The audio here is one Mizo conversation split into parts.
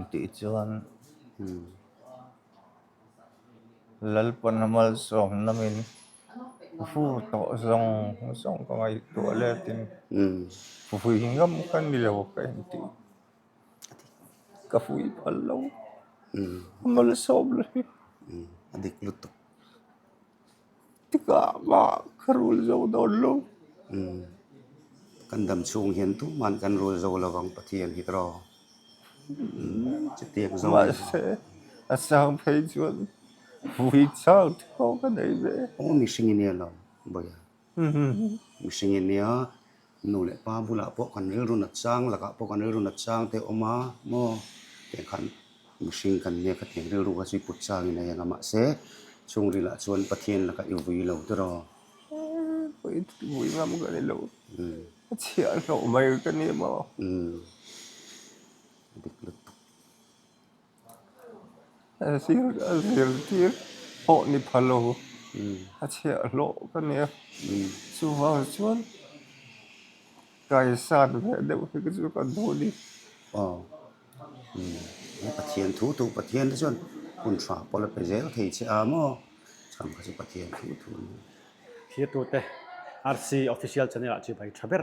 intih chuan Lalpan a malsawmna min vur tawh zawng zawng ka ngaihtuah letin vui ngam ka ni lo ka intih ka vui phal lo a malsawm la hi. Tikah mah ka rul zo dawn lo. Kan dam chhung hian tuman kan rul zo lo vang Pathian hi tawh. Chutiang zawng. Mahse a sang phei chuan vui chau te pawh ka nei ve. Aw mihring i nia lo Bawia. Mihring i nia Nu leh pa bulah pawh kan rilru nat chang lakah pawh kan rilru nat chang te a awm a maw tiang khan mihring kan nia khatiang rilru kha chu i put changin a eng a mahse chhungril ah chuan Pathian lakah i vui lo tiraw. Vui vui ngam ka ni lo a chhiah hlawh mai ka ni maw. Dik lutuk. A zir a zirtir pawh ni pha lo a chhiahhlawh ka nia chuvang chuan kaisan ve deuh hi chu ka duh a ni. Aw Pathian thu thu Pathian te chuan hun tha pawh la pe zel thei che a maw chhang kha chu Pathian thu thu a ni. Thirtute RC Official Channel ah chibai tha ber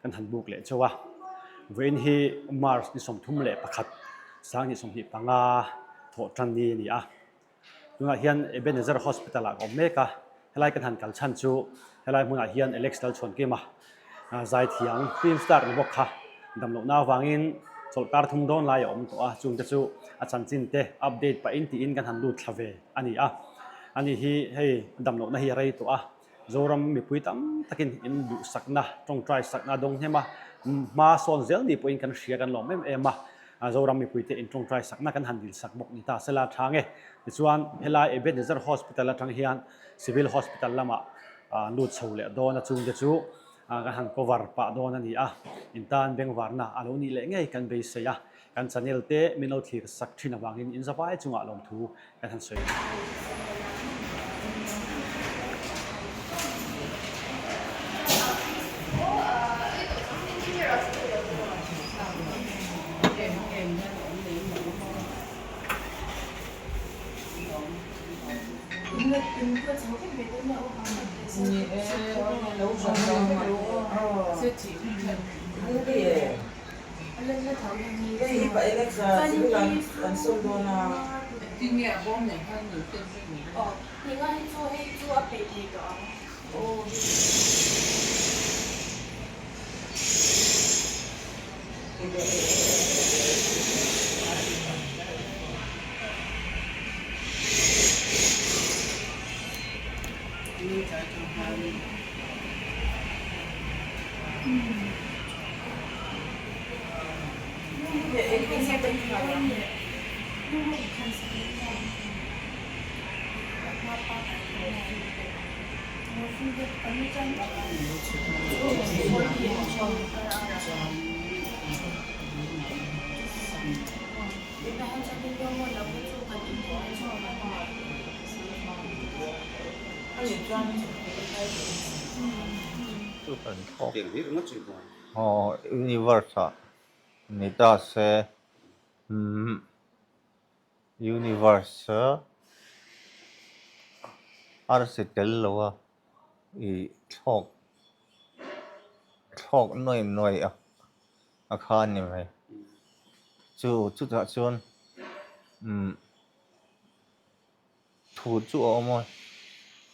kan han buk leh chauh a. Vawiin hi March ni 31 2025 thawh tan ni a ni a. Tunah hian Ebenezer Hospital ah ka awm mek a, helai kan han kal chhan chu helai hmunah hian Alex Lalchhuankima zaithiam film star ni bawk kha damlohna avangin chawlhkar thum dawn lai a awm tawh a, chungte chu a chanchin te update pahin tiin kan han lut thla ve a ni a. Ani hi hei damlohna hi a rei tawh a. Zoram mipui tam takin in duhsakna, tawngtai sakna a dawng hnem a, hma sawn zel ni pawhin kan hria kan lawm em em a, Zoram mipuite in tawngtai sakna kan han dilsak bawk ni ta sela tha nge. Tichuan helai Ebenezer Hospital atang hian Civil Hospital lamah lut chho leh dawn a chungte chu kan han cover pah dawn a ni a, in tan bengvarna a lo nih leh ngei kan beisei a, kan channel te min lo thlir sak thin avangin in zavai chungah lawmthu kan han sawi. Aw universe ah ni ta se umm universe arsi tel lo a ih thlawk thlawk nuai nuai a a kha a ni mai chu chutah chuan umm Thu chu a awm a,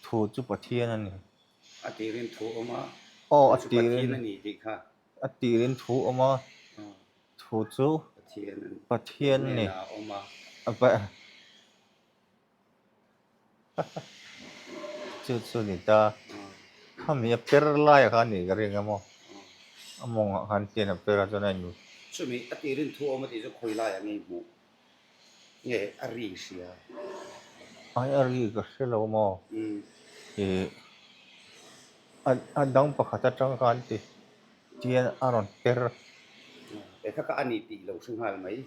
thu chu Pathian a ni. A tirin thu a awm a, Aw, thu chu Pathian a ni tih kha. A tirin thu a awm a, thu chu Pathian a ni. A awm a. Chu chu ni ta. Khami a per lai kha a nih ka ring a maw? A mawngah khan tian a per a chuan a in. Chumi a tirin thu a awm a tih chu khawi laiah nge i hmuh? Nge a ri hria? Ai a ri ka hre lo maw? Ih a dang pakhat atang khan ti tian a rawn per. E kha ka a ni tih lo hre nghal mai.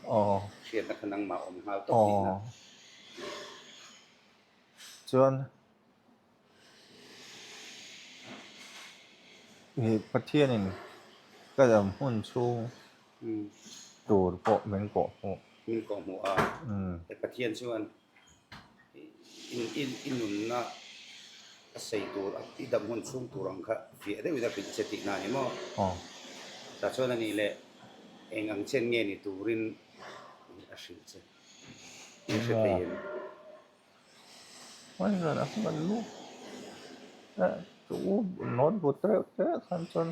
Hriatna kha nangmah awm nghal tawp tihna. Chuan ih Pathianin ka dam hun chhung tur pawh min kawh hmuh. Min kawh hmuh a. Pathian chuan i nunna a sei tur, i dam hun chhung tur ang kha fiah deuhin a hrilh che tihna a ni maw? Tah chuan a nih leh eng ang chen nge ni turin a hrilh che i hre thei em? Notebook reuh te khan chuan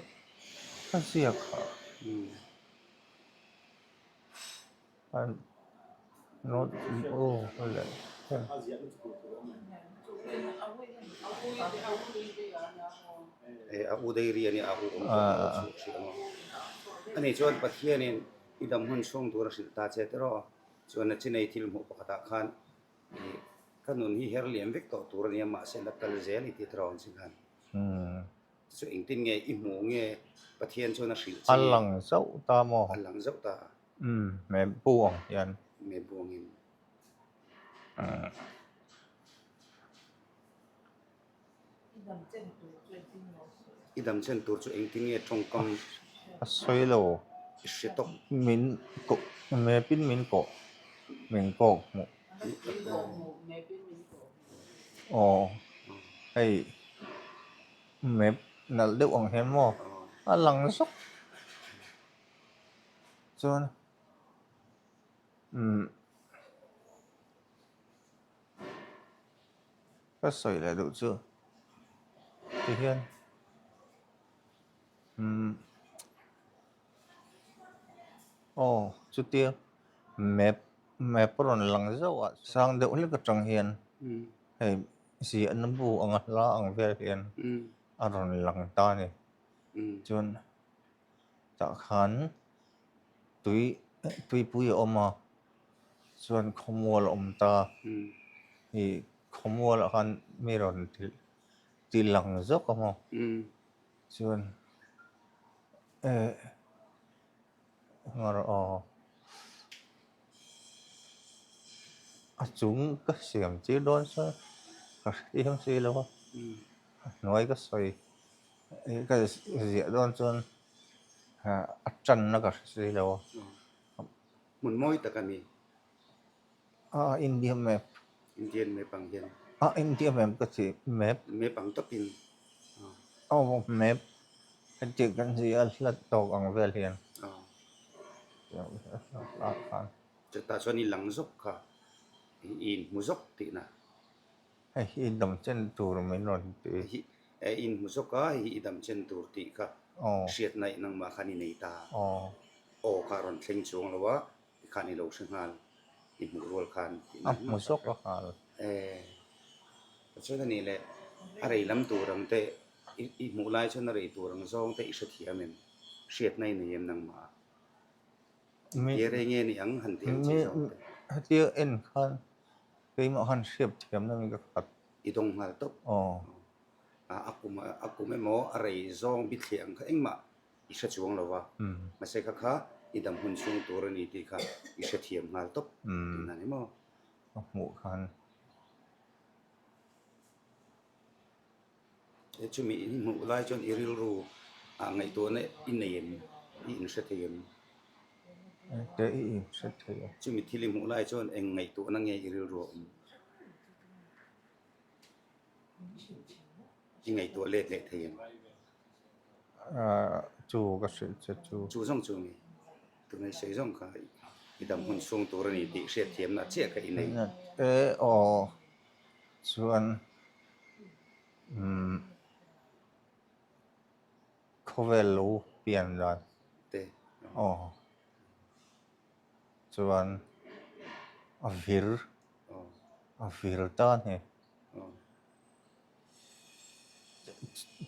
ka ziak a. A u dairy a nia a u awm tawh lo chu hrilh ang aw. Ani chuan Pathianin i dam hun chhung tur a hrilh ta che tiraw chuan a chinei thil hmuh pakhatah khan ih ka nun hi her liam vek tawh tur a nia mahse la kal zel i ti tiraw ang chi khan. Chu engtin nge i hmuh nge Pathian chuan a hrilh che A lang zauh ta maw? A lang zauh ta. Umm, me bu ang hian. Me bu angin. I dam chen tur chu engtin nge tawngkam A sawi lo. I hre tawk. Min kawh, mepin min kawh, min kawk hmuh. Aw, hei map nalh deuh ang hian maw a lang zawk chuan umm ka sawi leh duh chu tihian umm aw chutia map map a rawn lang zauh a sang deuh hlek atang hian hei ziahna bu anga hla ang vel hian a rawn lang ta a ni chuan tah khan tui tuipui a awm a chuan khawmual a awm ta ih khawmual ah khan mi rawn ti lang zawk a maw chuan eh aw a chung ka siam tir dawn chuan ka hrethiam si lo a a hnuai ka sawi ka ziah dawn chuan a tanna ka hre si lo a. Hmun mawi tak a ni. A India map. Indian map ang hian. A India map ka ti map. Map ang tawpin. Aw map heti kan zia hlat tawk ang vel hian. Chutah chuan i lang zawk kha i inhmu zawk tihna. Hei hi i dam chen tur min rawn ti. Hei hi i inhmu zawk a, hei hi i dam chen tur tih kha hriatna i nangmah khan i nei ta. Aw kha a rawn thleng chuang lo a. I khan i lo hre nghal, i hmuh rual khan tih A hmu zawk a nghal. Eh, chuan a nih leh a rei lam tur ang te, i hmuh lai chuan a rei tur ang zawng te i hrethiam em? Hriatna i nei em nangmah? Tia rei nge ni ang han ti ang chi zawng te. Hetia en khan keimah khan hriat thiamna mi ka khat. I dawng nghal tawp. Aw. A kum a kum emaw a rei zawng bithliah ang kha engmah i hre chuang lo va, mahse kha kha i dam hun chhung tur a ni tih kha i hrethiam nghal tawp tihna a ni maw? Ka hmuh khan. He chumi i hmuh lai chuan i rilru ah ngaihtuahna i nei em? I inhre thei em? Engte i inhre thei em? Chumi thil i hmuh lai chuan eng ngaihtuahna nge i rilru a awm? I ngaihtuah let leh thei em? Chu ka hrilh che chu. Chu zawng chu mi tuna i sawi zawng kha i dam hun chhung tur a ni tih hriatthiamna chiah kha i nei. E aw chuan umm khawvel lo pian dan te aw chuan a vir a vir ta a ni.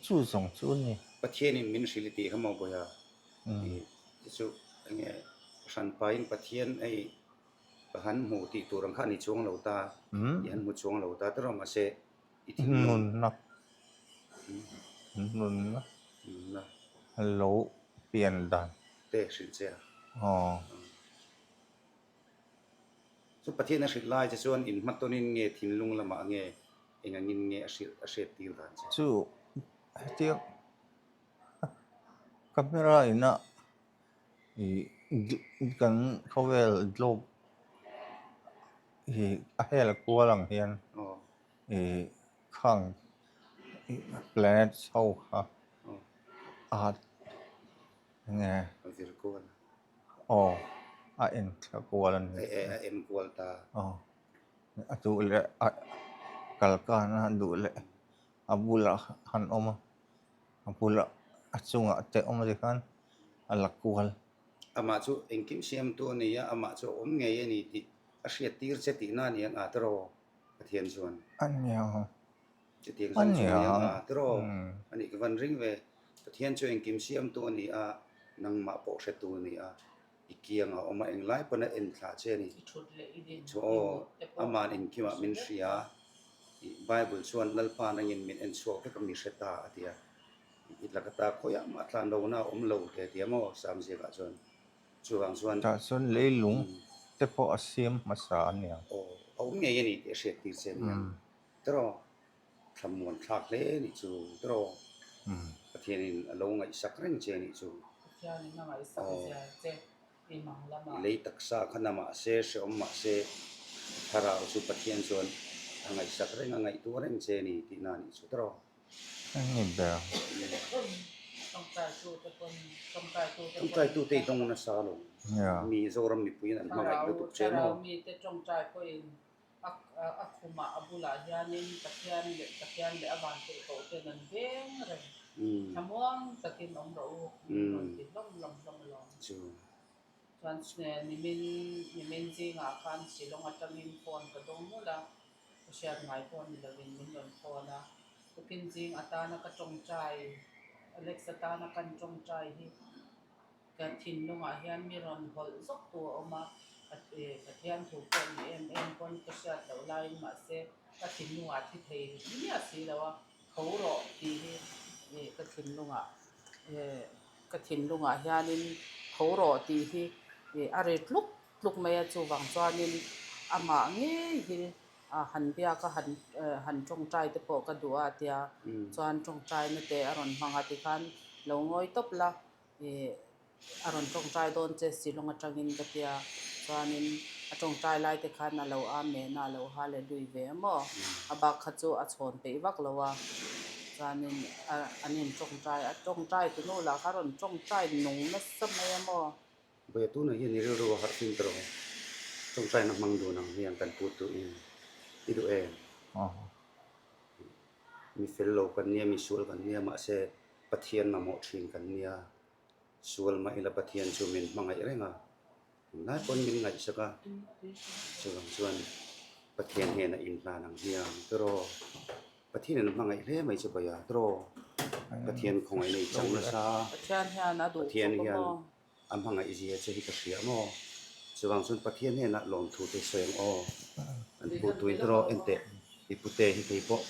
Chu zawng chu a ni. Pathianin min hrilh i tih kha maw Bawiha? Ti chu enge hranpain Pathian hei ka han hmu tih tur ang kha a ni chuang lo ta, i han hmu chuang lo ta tiraw mahse i thinlung. Nunna. Nunna. Nunna. Lo pian dan. Te hrilh che a. Aw. Chu Pathian a hrilh lai che chuan inhmatawnin nge thinlung lamah nge eng angin nge a hrilh a hriat tir dan che? Chu hetiang camera ina ih kan khawvel globe. I a hel kual ang hian i khang planets ho kha a enge aw a en thla kual a ni. A en kual ta. Aw a duh leh a kal kan a duh leh a bulah han awm a a bulah a chungah te awm a tikhan a la kual. Amah chu engkim siamtu a ni a, amah chu a awm ngei a ni tih a hriattir che tihna a ni ang a tiraw Pathian chuan. A nia. Chutiang zawng chu a ni ang a tiraw a nih ka van ring ve. Pathian chu engkim siamtu a ni a, nangmah pawh hretu a ni a, i kiangah a awm a, englai pawn a en thlah che a ni. Chu aw, ama'n engkimah min hria. Bible chuan Lalpa nangin min en chhuak vek a mi hre ta a ti a. I lak ata khawiah mah tlan lohna a awm lo hle ti a maw Sam ziakah chuan. Chuvang chuan. Tah chuan leilung te pawh a siam hmasa a nia. Aw, a awm ngei a ni tih a hriat tir che a nia. Tiraw, thlamuan thlak hle a nih chu. Tiraw, Pathianin a lo ngaihsak reng che a nih chu. Pathianin a ngaihsak zia che i mang lamah. I lei taksa kha na mahse, hrehawm mahse, thlarau chu Pathian chuan a ngaihsak reng, a ngaihtuah reng che a ni tihna a nih chu. Tiraw. Eng ber? Tawngtaitute i dawng nasa lo. Mi Zoram mipuiin an hmangaih lutuk che maw? Mite tawngtai pawhin a khumah a bulah hianin Pathian leh Pathian leh a van theih koh ten an veng reng. Thlamuang takin awm rawh u min rawn ti hlawm hlawm hlawm alawm. Chuan nimin nimin zingah khan Shillong atangin phone ka dawng nulh a. Ka hriat ngai pawh ni lovin min rawn phone a, tukin zing atana ka tawngtai, Alex atana kan tawngtai hi ka thinlungah hian mi rawn hawlh zawk tu a awm a, Pathian thu pawh ni em em pawn ka hriat loh laiin mahse ka thinlungah thi thei miah si lo a, tho rawh tih hi ka thinlungah ka thinlungah hianin tho rawh tih hi a ri tluk tluk mai a, chuvang chuanin amah ngei hi han biak a, han han tawngtai te pawh ka duh a tia chuan tawngtaina te a rawn hmang a tikhan lo ngawi tawp la ih a rawn tawngtai dawn che Shillong atangin ka tia chuanin a tawngtai lai te khan a lo amen a a lo hallelui ve a maw a bak kha chu a chhawn peih vak lo a chuanin an in tawngtai a tawngtai tu nu lah kha a rawn tawngtai nung nasa mai a maw. Vawiah tunah hian i rilru a harh fim ta rawh. Tawngtaina hmang dun ang hian kan put duhin i duh em? Mi fel lo kan nia, mi sual kan nia, mahse Pathian mamawh thin kan nia. Sual mah ila Pathian chu min hmangaih reng a, tunlai pawn min ngaihsak a. Chuvang chuan Pathian hnenah inhlan ang hian tiraw. Pathian in a hmangaih hle mai chu Bawiha tiraw. Pathian khawngaihna i chang nasa. Pathian hian a duh Pathian khawp a hian maw? a hmangaih zia che hi ka hria maw? Chuvang chuan Pathian hnenah lawmthu te sawi ang aw. An pu tuin tiraw enteh i pute hi kei pawh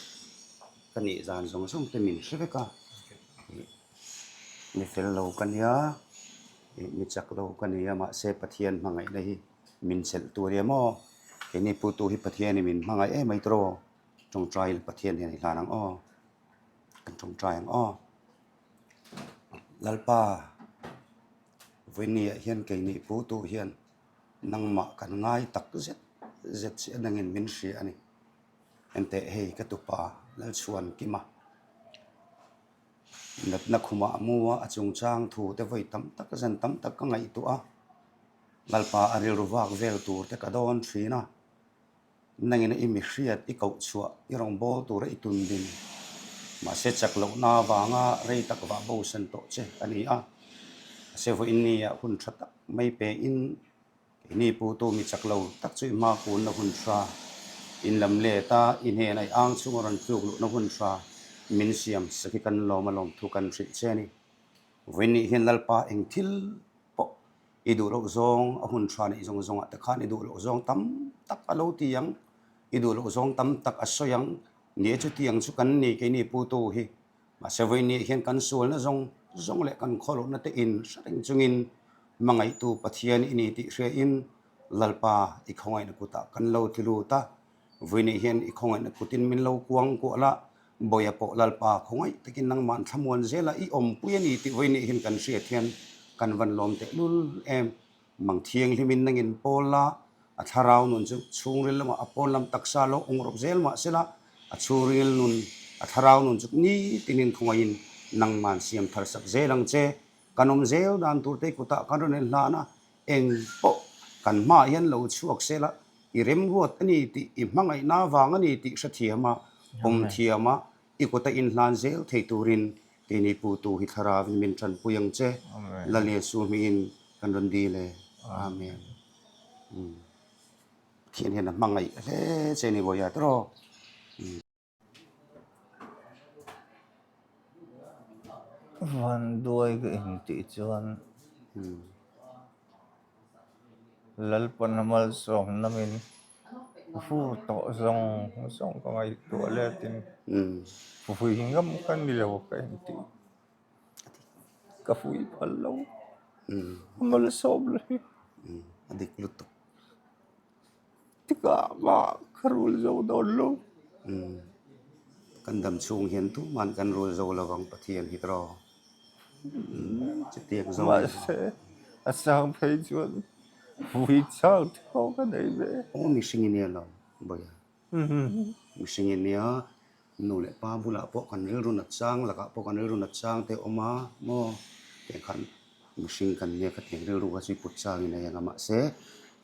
ka nih zan zawng zawng te min hre vek a. Mi fel lo ka nia, mi chak lo ka nia mahse Pathian hmangaihna hi min chelh tur i maw? Keini putu hi Pathian in min hmangaih em mai tiraw? Tawngtai Pathian hian i hlan ang aw, kan tawngtai ang aw. Lalpa, vawinia hian keini pu tu hian nangmah kan ngai tak zet zet chiah nangin min hria a ni. Enteh hei ka tupa Lalchhuankima natna khumah a mu a, a chungchang thu te vawi tam tak zan tam tak ka ngaihtuah a, Lalpa a rilru vak vel tur te ka dawn thin a. Nangin i mi hriat, i koh chhuah, i rawngbâwl tura i tun din. Mahse chak lohna avanga rei tak vah bo san tawh che a ni a. Mahse vawiin nia hun tha tak mai pein keini putu mi chak lo tak chu i hma kunna hun tha, in lam let a, i hnena i ang chhunga rawn tluk luhna hun tha min siam sak hi kan lawm a lawmthu kan hrilh che a ni. Vawiin nih hian Lalpa eng thil pawh I duh loh zawng a hun tha neih zawng zawngah te khan i duh loh zawng tam tak a lo ti ang, i duh loh zawng tam tak a sawi ang. Ni e chutiang chu kan ni keini putu hi. Mahse vawiin hian kan sualna zawng zawng leh kan khawlohna te in hre reng chungin hmangaihtu Pathian i ni tih hriain Lalpa i khawngaihna kutah kan lo ti lut a. Vawiin hian i khawngaihna kutin min lo kuang kual a, Bawiha pawh Lalpa khawngaih takin nangmah an thlamuan zel a, i awmpui a ni tih vawiin hian kan hriat hian kan van lawm tehlul em. Mang thianghlimin nangin pawl la, A thlarau nun chu chhungril lamah a pawn lam taksa lo awng rawp zel mah sela, a chhungril nun, a thlarau nun chu nitinin khawngaihin nangman siam thar sak zel ang che. Kan awm zel dan tur te kutah kan rawn inhlan a, eng pawh kan hmaah hian lo chhuak sela, i remruat a ni tih, i hmangaihna vang a ni tih hrethiam a, awm thiam a, I kuta inhlan zel thei turin keini putu hi thlarauin min tanpui ang che. Lal Jesuh hmingin kan rawn dil e. Amen. Pathian hian a hmangaih hle che ni Bawiha tawh. Van duai ka intih chuan Lalpan a malsawmna min fur tawh zawng zawng ka ngaihtuah letin vui ngam ka ni lo ka intih ka vui phal lo a malsawm la hi a dik lutuk tikah mah ka rul zo dawn lo kan dam chhung hian tumah kan rul zo lo vang Pathian hi tawh. Chutiang zawng hi. Mahse, a sang phei chuan vui chau te pawh ka nei ve. Aw mihring i nia lo, Bawiha. Mihring i nia, nu leh pa bulah pawh kan rilru nat chang lakah pawh kan rilru nat chang te a awm a maw? Tiang khan mihring kan nia khatiang rilru kha chu i put chang in a eng a, mahse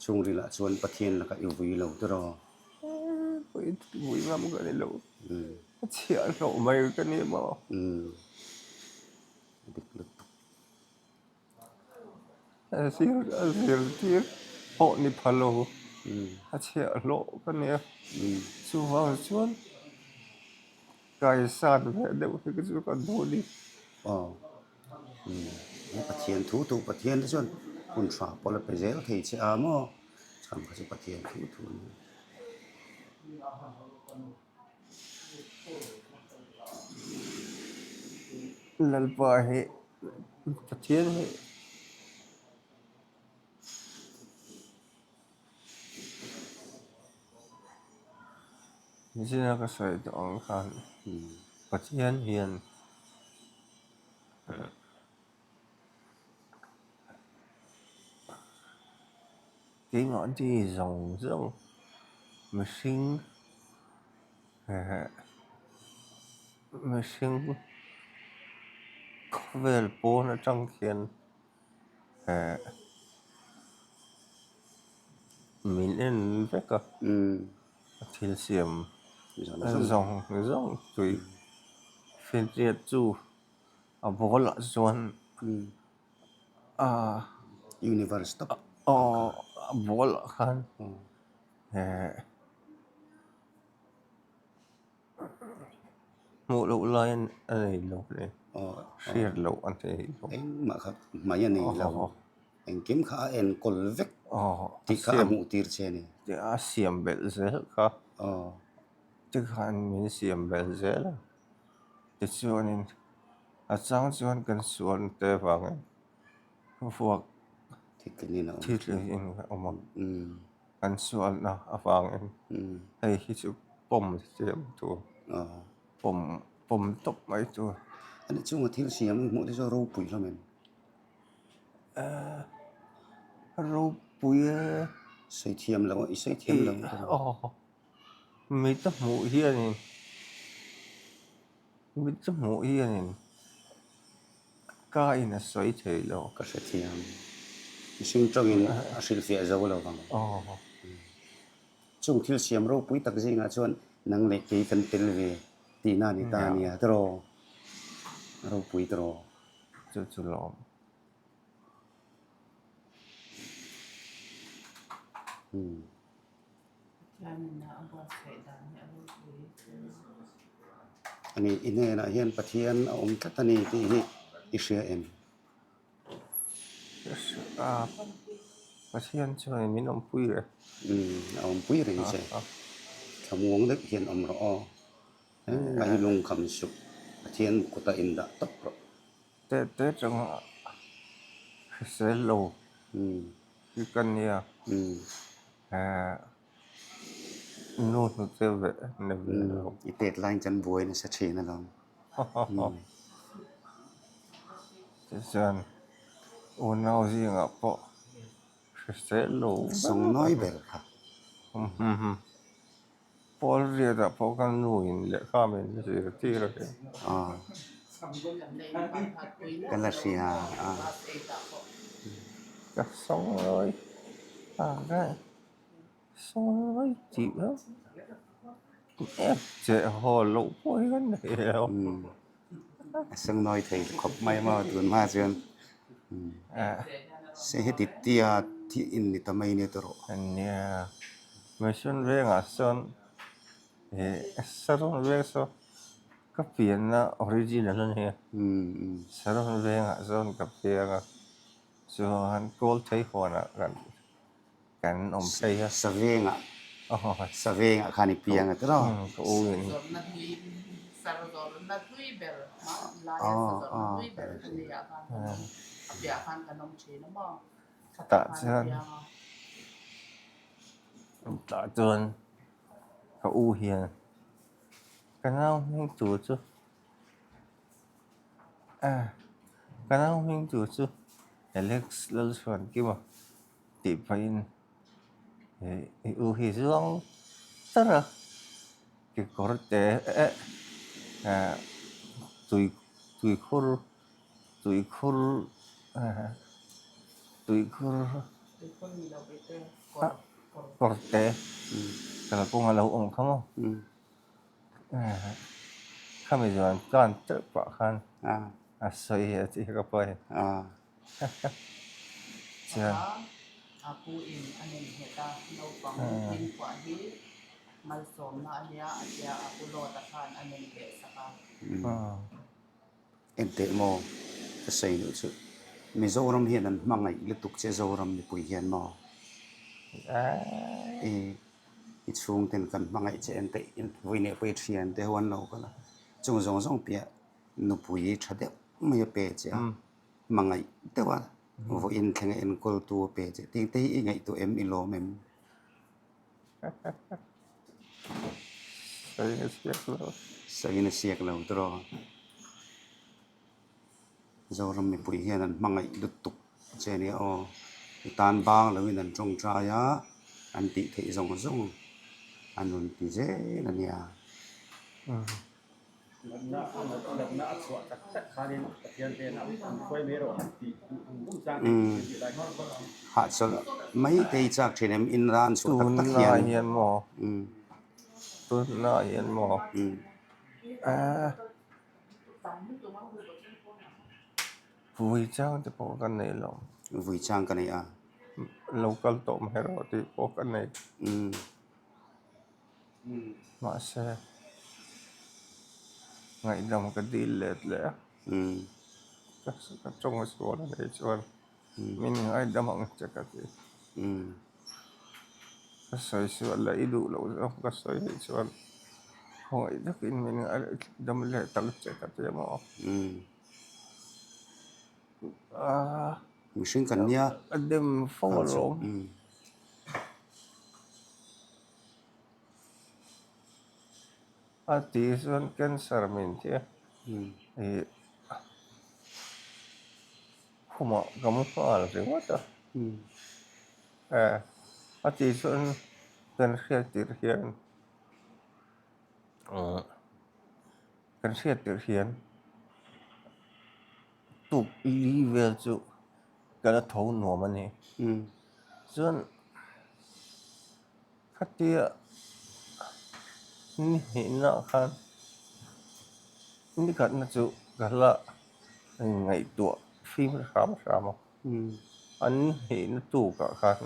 chhungrilah chuan Pathian lakah i vui lo tiraw? Vui ngam ka ni lo. A chhiah hlawh mai ka ni maw? Dik lutuk. A zir a zirtir pawh ni pha lo. A chhiah hlawh ka nia. Chuvang chuan kaisan ve deuh hi ka chu ka duh ni. Aw. Pathian thu thu Pathian te chuan hun tha pawh la pe zel thei che a maw? Chhan kha chu Pathian thu thu a ni. Lalpa hi Pathian hi Zina ka sawi tawh ang khan Pathian hian Keimah chi zawng zawng mihring mihring khawvel pawn atang khian min en vek a thil siam zawng zawng tui finriat chu a ball ah chuan ah Universe tak aw a ball ah khan eh hmuh loh lai a nei lo le hriat loh a nei lo engmah kha hmai a nei lo engkim kha a enkawl vek tih kha a hmuh tir che a ni a siam belh zel kha tikhan min siam belh zel a tichuanin A chang chuan kan sual te vangin vuak thitling in a awm a, kan sualna avangin hei hi chu pawm thiam tur, pawm pawm tawp mai tur. Ani chunga thil siam i hmuh te chu a ropui hlawm em? A ropui e. Sawi thiam lo a, i sawi thiam lo. Aw, mit a hmuh hianin. Mit chu hmuh hianin ka in a sawi thei lo. Ka hrethiam. Mihring tawngin a hrilhfiah zo lo vang. Chung thil siam ropui tak zingah chuan nang leh kei kan tel ve tihna a ni ta a nia tiraw? A ropui tiraw? Chu chu lawm. Ani i hnenah hian Pathian a awm tlat a ni tih hi i hria em? Pathian chuan min awmpui reng. Umm a awmpui reng che. Thlamuang deuh hian awm rawh aw. Engmah hi lungkham suh. Pathian kutah indah tawp rawh. Teh teh changa hrisel lo hi ka nia. Nu hnute ve ni ve lo. I tet laiin kan buai nasa thin alawm. Tichuan unau zingah pawh. Hrisel lo ber. Sawngnawi ber kha. Pawl riatah pawh ka nu in lehkha min zirtir a ni. Aw. Ka la hria a. Ka sawngnawi a ka sawngnawi tih a ep che haw loh pawh hi ka nei lo. A sawngnawi thei khawp mai maw tun hma chuan. Se heti tia thih in ni ta mai nia tawrh. Nia. Mission vengah sawn ih Saron veng saw ka pianna original a nia. Saron vengah sawn ka piang a, chuan Kawlthei huanah kan kan awm phei a. Savengah Savengah khan i piang a tiraw? Ka u in. Tah chuan tah chuan ka u hian ka nau hming tur chu ka nau hming tur chu Alex Lalchhuankima tih pahin i u hi zuang tar a kekawr te tui tuikhur. Tuikhur tuikhur kawr te kalkawng a lo awm kha maw khami chuan tlan teuh pah khan a sawi a tih ka pawi chuan Enteh maw? Ka sawi duh chu Mizoram hian an hmangaih lutuk che Zoram mipui hian maw? I i chhungten kan hmangaih che enteh vawiineh pawh i thian te ho an lo kal a, chung zawng zawng piah nupui tha deuh mai a pe che a, hmangaih deuh a vawiin thleng a enkawl tu a pe che tih te hi i ngaihtuah em i lawm em? Sawiin a siak lo. Sawiin a siak lo tawh. Zoram mipui hian an hmangaih lutuk che nia aw. I tan bang loin an tawngtai a, an tih theih zawng zawng an rawn ti zel a nia. Natna natna a chhuah tak tak khanin Pathian hnenah an hruai mai rawh han tih duh ang deuh chang hi thil tih lai kha. Hahchawlh mai te i chak thin em in ran chhuah tak tak hian. Tunlai hian maw? Tunlai hian maw? Vui chang te pawh ka nei lo. Vui chang ka nei a. Lo kal tawh mai rawh tih pawh ka nei. Mahse, ngaihdam ka dil let leh a, ka tawng a sual a nih chuan min ngaidam ang che ka ti. Ka sawi sual leh i duh loh zawk ka sawi nih chuan khawngaih takin min ngaidam leh tak che ka ti maw? Mihring kan nia. Ka dem fo alawm. A ti chuan cancer min ti a, ih khumah ka mu nghal ringawt a, a ti chuan kan hriat tirh hian kan hriat tirh hian tuk li vel chu ka la tho nuam a ni. Chuan khatia ni hnihna khan ni khatna chu ka la ngaihtuah fim hram hram a, an ni hnihna tukah khan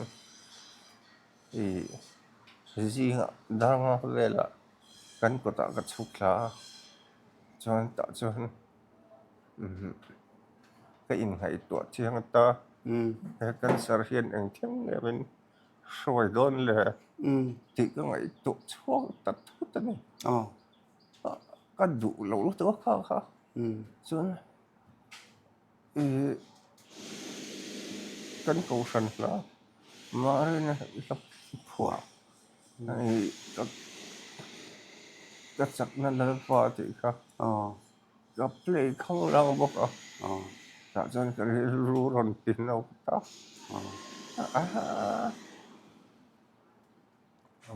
ih zingah darnga velah kan kawtah ka chhuk thla a, chuan tah chuan. Ka inngaihtuah chiang ta, he cancer hian eng thleng nge min hruai dawn le tih ka ngaihtuah chhuak ta thut a ni. Ka duh lo lutuk a kha kha chuan ih kan kohhran hla Marina hla phuah ih ka chakna Lalpa tih kha. Ka play khang lang bawk a, tah chuan ka rilru rawn ti no ta. A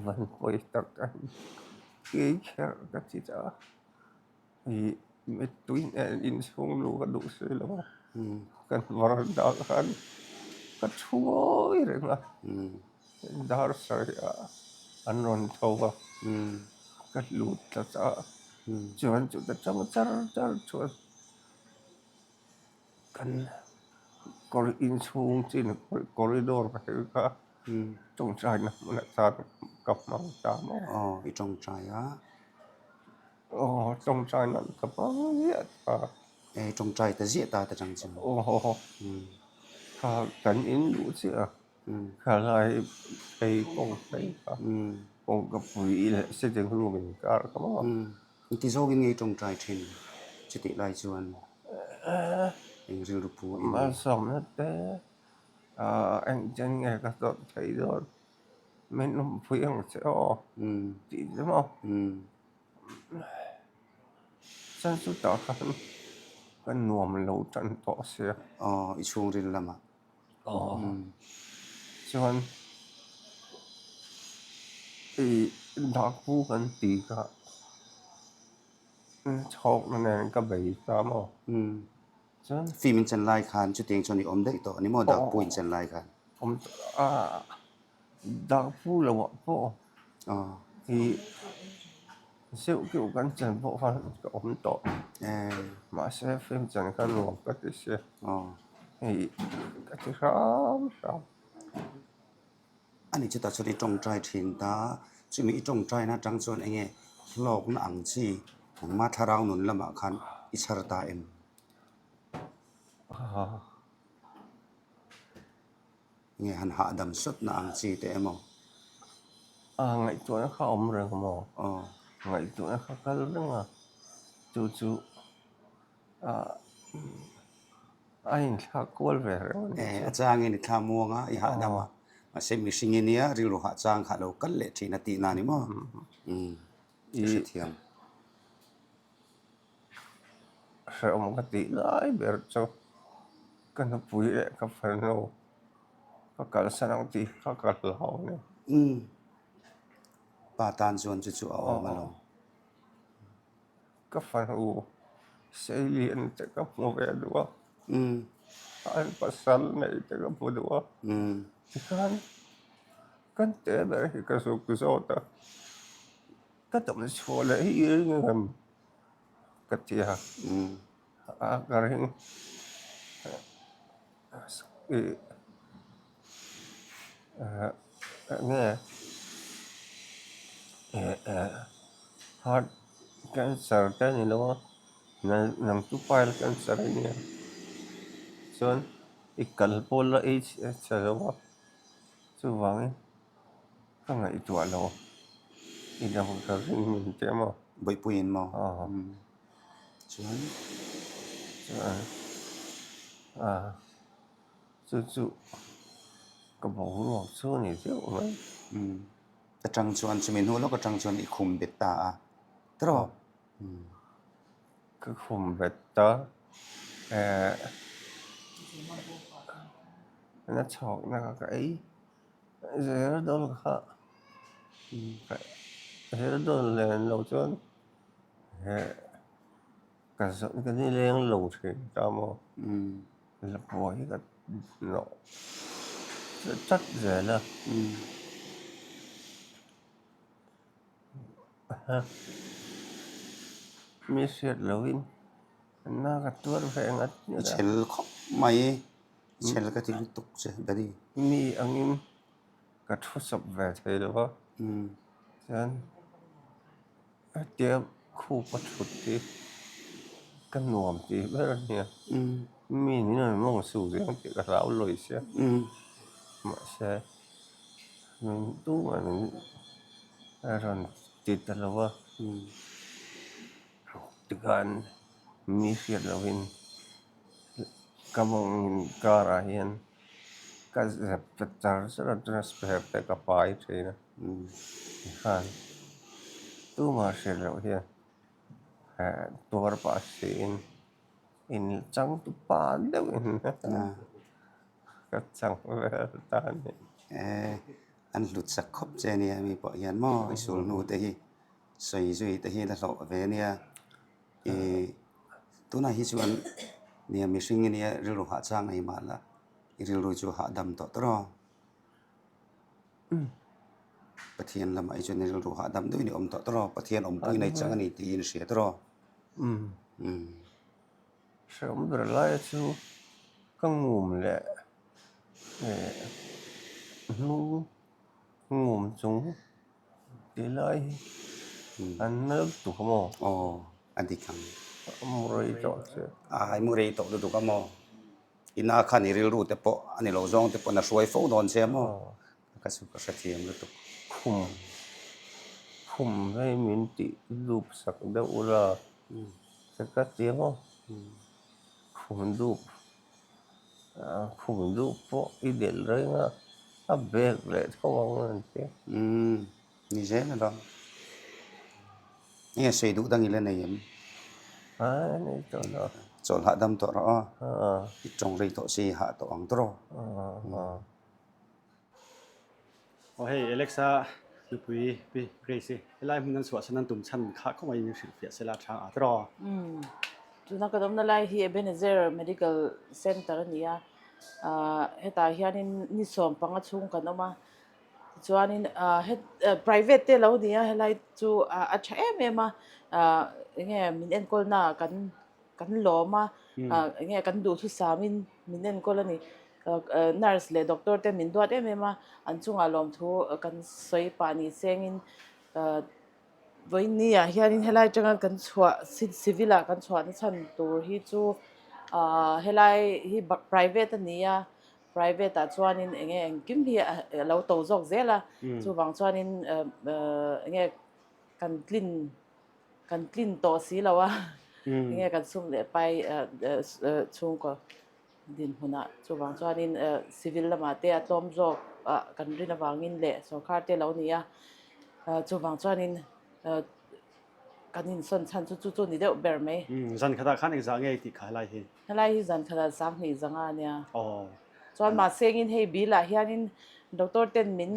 van pawi tak a ni. Kei kher ka ti ta a. Ih mittui nen inchhung luh ka duh si lo a. Kan varanda khan ka thu ngawi reng a. Dar sarih ah an rawn tho a. Ka lut tlat a. Chuan chuta tang char char chuan Kan kawr inchhung chin corridor ka hel kha tawngtaina hmun atan ka hmang ta maw? Aw, i tawngtai a. Aw, tawngtaina ka hmang ziah ta. E, tawngtai ta ziah ta ta chang chu. Aw, kha kan in luh chiah a, kha lai phei kawng phei kha kawngka pui leh sitting room inkar kha maw? Inti zawngin ngei tawngtai thin chutih lai chuan eng rilru pu a in. Malsawmna te engchen nge ka zawt thei dawn min awmpui ang che aw tih te maw chuan chutah khan ka nuam lo tan tawh sia. Aw i chhungril lamah. Aw chuan i dakpu kan ti kha chhawkna nen ka bei ta maw chuan Film in chan lai khan chutiang chuan i awm daih tawh a ni maw dakpu in chan lai khan? Awm tawh a dakpu lo ah pawh i zeuh deuh kan chan pawh khan ka awm tawh mahse film chan kha nuam ka ti sia. Hei ka ti hram hram. Ani chutah chuan i tawngtai thin ta, chumi i tawngtaina atang chuan enge hlawkna ang chi nangma thlarau nun lamah khan i chhar ta em? Nge han hahdam sawtna ang chi te emaw? A ngaihtuahna kha awm reng maw? Ngaihtuahna kha kal reng a, chu chu. A inthlak kual ve reng a ni chu. A changin i thla muang a, i hahdam a, mahse mihring i nia rilru hah chang kha a lo kal leh thin a tihna a ni maw? Umm, ka hrethiam. Hrehawm ka tih lai ber chu ka nupui leh ka fanu ka kalsan ang tih kha ka hlau a ni. Umm, pa tan chuan chu chu a awm alawm. Ka fanu seilian te ka hmu ve duh a, an pasal nei te ka hmu duh a, tikhan kan te ber hi ka zuk zawt a, ka dam chhuah leh hi i ring em ka ti a, a ka ring eng nge heart cancer te a ni lo a nang chu pile cancer a nia chuan i kal pawh la ei chhe lo a chuvangin ka ngaihtuah lo i dang ka ring min ti a maw. Bawihpuiin maw? Chuan chuan chu chu ka boruak chu a ni deuh mai. Umm atang chuan chumi hnu lawk atang chuan i khum bet ta a tiraw? Ka khum bet ta eh na chhawkna kha ka ei zel dawn kha zel dawn len lo chuan. He ka zawh ka ni leng lo thin ta maw? La pawh hi ka hnawh chat zel a. Mi hriat lohin na ka tuar ve ngat ngat a. I chhel khawp mai, i chhel ka ti lutuk che Daddy. Mi angin ka thu sawp ve thei lo va, chuan. Hetia khup a thut hi ka nuam tih ber a nia. Mi in an mawng su ve ang tih ka hlau lawi sia. Mahse min tumah min rawn ti ta lo a. Tikhan mi hriat lohin ka mawng inkarah hian ka zep ta char char a, chuan spare te ka pai thin a. Tikhan tumah hriat loh hian tuar pah siin in changtu pa deuhin. Ka chang vel ta a ni. Eh, an hlut sak khawp che nia mi pawh hian maw i sul hnu te hi sawi zui te hi la hlawh ve nia. Ih tunah hi chuan nia mihring i nia rilru hah chang ei mah la i rilru chu hahdam tawh tawrh aw. Pathian lamah hi chuan i rilru hahdam deuhin i awm tawh tawrh aw Pathian awmpui nei chang a ni tiin i hria tawrh aw. Hrehawm ber laia chu ka ngum leh hnung ngum chung tih lai hi an na lutuk a maw? Aw a dik ang. A mu rei tawh che. A mu rei tawh lutuk a maw? Ina khan i rilru te pawh a ni lo zawng te pawh a hruai fo dawn che a maw? Ka chu ka hrethiam lutuk. Khum khum hei min tih dup sak deuh ula che ka ti maw? Khum dup khum dup pawh i delh reng a, a bag leh tho ang an ti. Umm ni zel alawm. Nge sawi duh dang i la nei em? A nei tawh lo. Chawlh hahdam tawh rawh aw. I tawng rei tawh si hah tawh ang tawrh aw. Aw hei Alexa nupui pi Grace i helai hmun an chhuahsan an tum chhan kha khawp mai in hrilhfiah sela a chhang a tawrh aw. Umm tuna ka dawmna lai hi Ebenezer Medical Center a ni a, ah hetah hianin ni 15 chhung kan awm a, tichuanin ah het private te lo ni a helai chu a tha em em a, ah enge min enkawlna kan kan lawm a, ah enge kan duhthusam in min enkawl a ni. Nurse leh doctor te min duat em em a, an chungah lawmthu kan sawi pah ni sengin vawiin ah hianin helai atanga kan chhuah civil ah kan chhuahna chhan tur hi chu ah helai hi private a ni a, private ah chuanin enge engkim hi a lo to zawk zel a, chuvang chuanin enge kan tlin kan tlin tawh si lo a, enge kan sum leh pai chhungkaw. Dinhmunah chuvang chuanin civil lamah te a tlawm zawk ah kan rin avangin leh sorkar te lo ni a, chuvang chuanin kan insawn chhan chu chu chu ni deuh ber mai. Zan khatah khan engzah nge i tih kha helai hi? Helai hi zan khatah 2000 zanga a nia. Chuan mahse engin hei bill ah hianin doctor ten min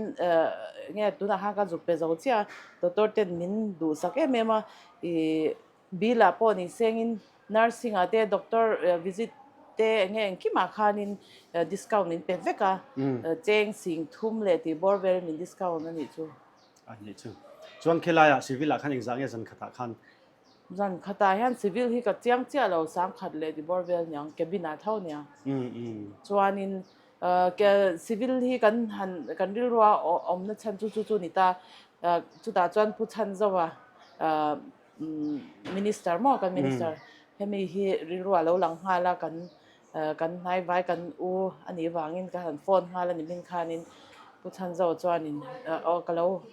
nge tunah khan ka zuk pe zo chiah a, doctor ten min duhsak em em a ih Bill ah pawh ni sengin nursing ah te doctor visit te enge engkimah khanin discount min pe vek a, cheng sing thum leh tih bawr vel min discount a nih chu. A nih chu. Chuan khilaiah civil ah khan engzah nge zan khatah khan? Zan khatah hian civil hi ka chiang chiah lo, 10,000 leh tih bawr vel niang, cabin ah tho nia. Chuanin civil hi kan han kan rilrua awmna chhan chu chu chu ni ta, chutah chuan Pu Chhanzova Minister maw kan minister hemi hi rilru a lo lang nghal a kan kan hnaivai kan u a nih vangin ka han phone nghal a ni hming khanin Pu Chhanzo chuanin aw ka lo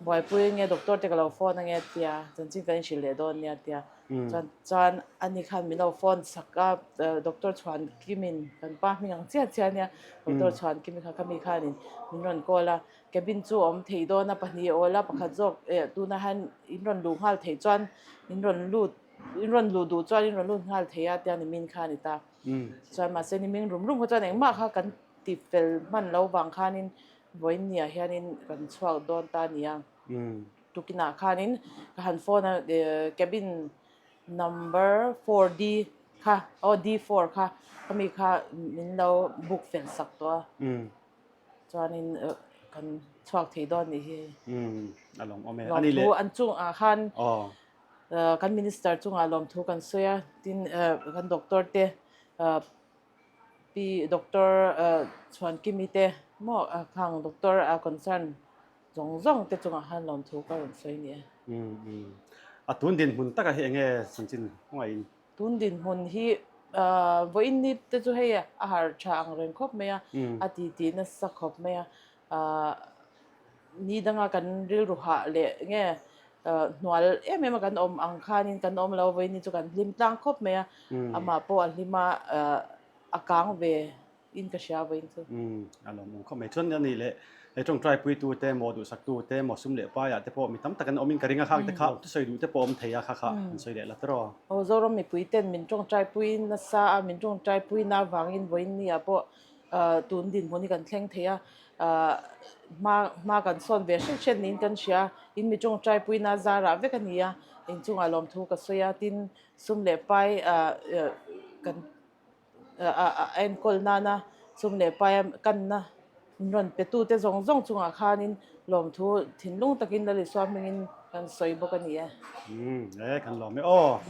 buaipui nge doctor te ka lo phone ange tia chanchin kan inhrilh leh dawn nia tia chuan chuan ani khan min lo phone sak a doctor chhuan kimin kan pa hming ang chiah chiah ania doctor chhuan kimi kha khami khanin min rawn call a. Cabin chu a awm thei dawn a, pahnih a awl a, pakhat zawk eh tunah hian in rawn luh nghal theih chuan in rawn lut in rawn luh duh chuan in rawn lut nghal thei a tia nimin kha a ni ta. Chuan mahse nimin rum rum kha chuan engmah kha kan ti fel hman lo vang khanin vawiin ni ah hianin kan chhuak dawn ta a ni a. Tukinah khanin ka han phone a cabin number 4D kha aw D4 kha khami kha min lo book fel sak tawh a. Chuanin kan chhuak thei dawn nih hi. Umm a lawmawm e. Lawmthu an chungah khan kan minister chungah lawmthu kan sawi a, tin kan doctor te pi doctor Chhuankimi te maw khang doctor concern zawng zawng te chungah khan lawmthu ka rawn sawi ni e. Umm a tun dinhmun takah hi enge chanchin hmangaihin? Tun dinhmun hi vawiin ni te chu hei a harh tha ang reng khawp mai a, a titi nasa khawp mai a. Ni danga kan rilru hah leh nge hnual em em a kan awm ang khanin kan awm lo, vawiin ni chu kan hlim tlang khawp mai a, amah pawh a hlim a, a kang ve. in ka hria vawiin chu. Umm a lawmawm khawp mai. Chuan a nih leh he tawngtai puitu te maw duhsaktu te maw sum leh paiah te pawh mi tam tak an awmin ka ring a khak te kha thusawi duh te pawh awm thei a kha kha an sawi leh la tawrh aw. Aw Zoram mipui ten min tawngtai pui nasa a min tawngtai pui na avangin vawiin ni ah pawh Tun dinhmun hi kan thleng thei a, hma hma kan sawn ve hret hret niin kan hria. In mi tawngtai puina zarah vek a ni a, inchungah lawmthu ka sawi a, tin sum leh pai kan a enkawl nana sum leh paia kanna min rawn pe tute zawng zawng chungah khanin lawmthu thinlung takin Lalisua hmingin kan sawi bawk a ni e. Umm e kan lawm e aw.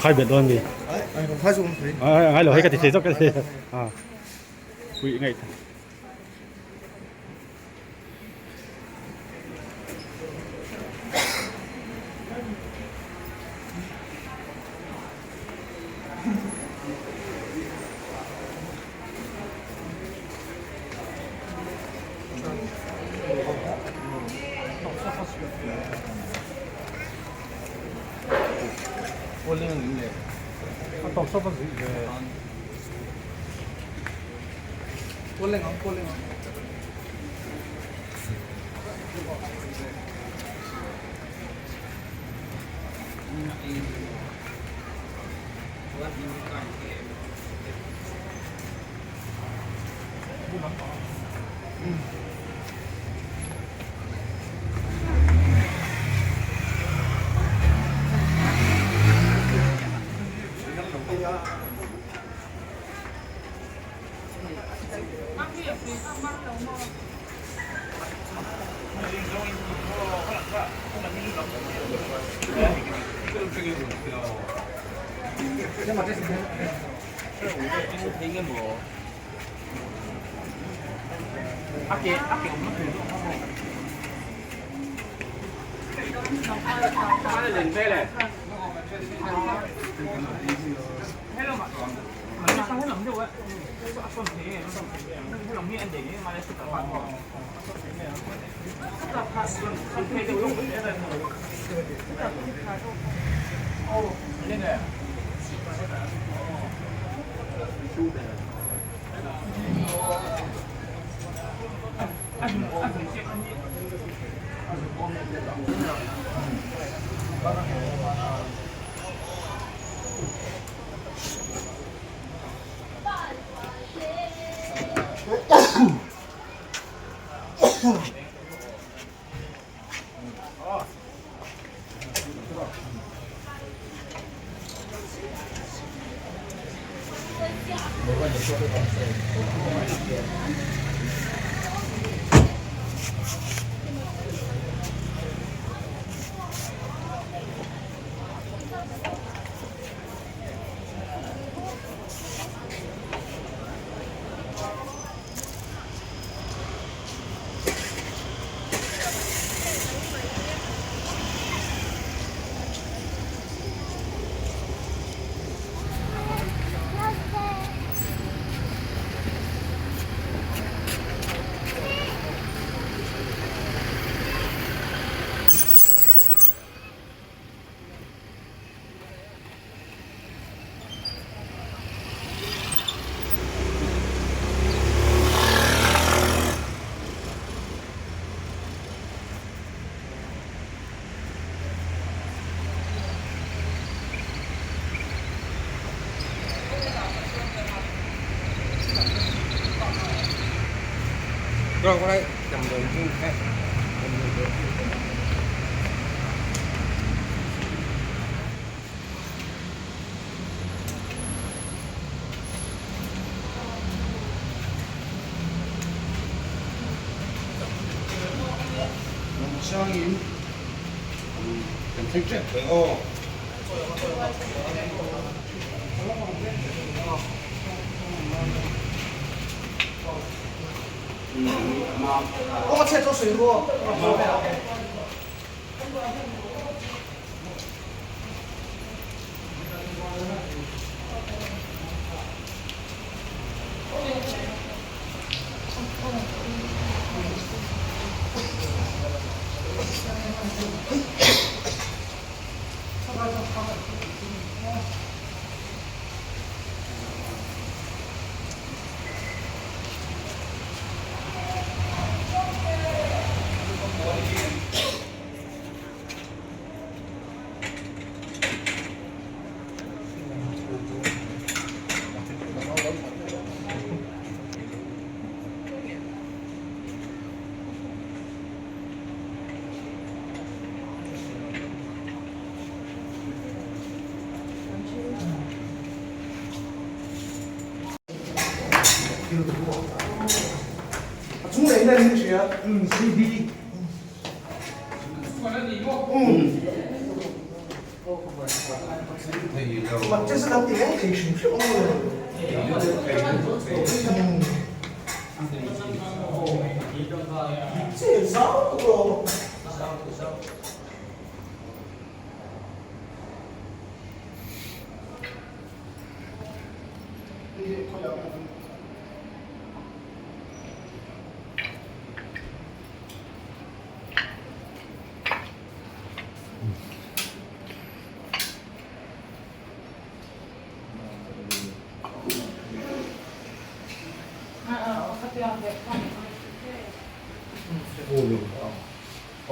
Khai bet dawn mi. Ngai lo hei ka ti thei zawk ka ti. Pui ngai ta.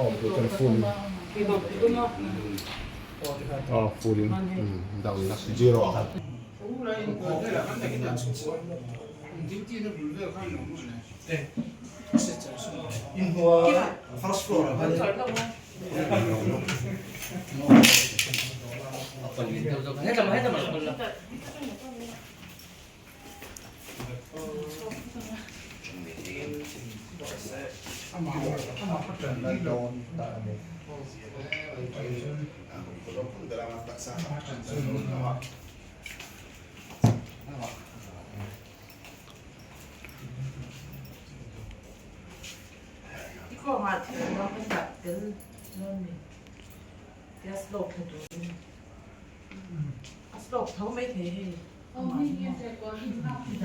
Awm tur chuan full aw full in down la zero ah khan. I kawngah thil lo kan dah tel dawn mi? Tia slope thla turin a slope tho mai thei hei. A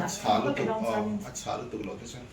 chhah lutuk aw, a chhah lutuk loh te chuan.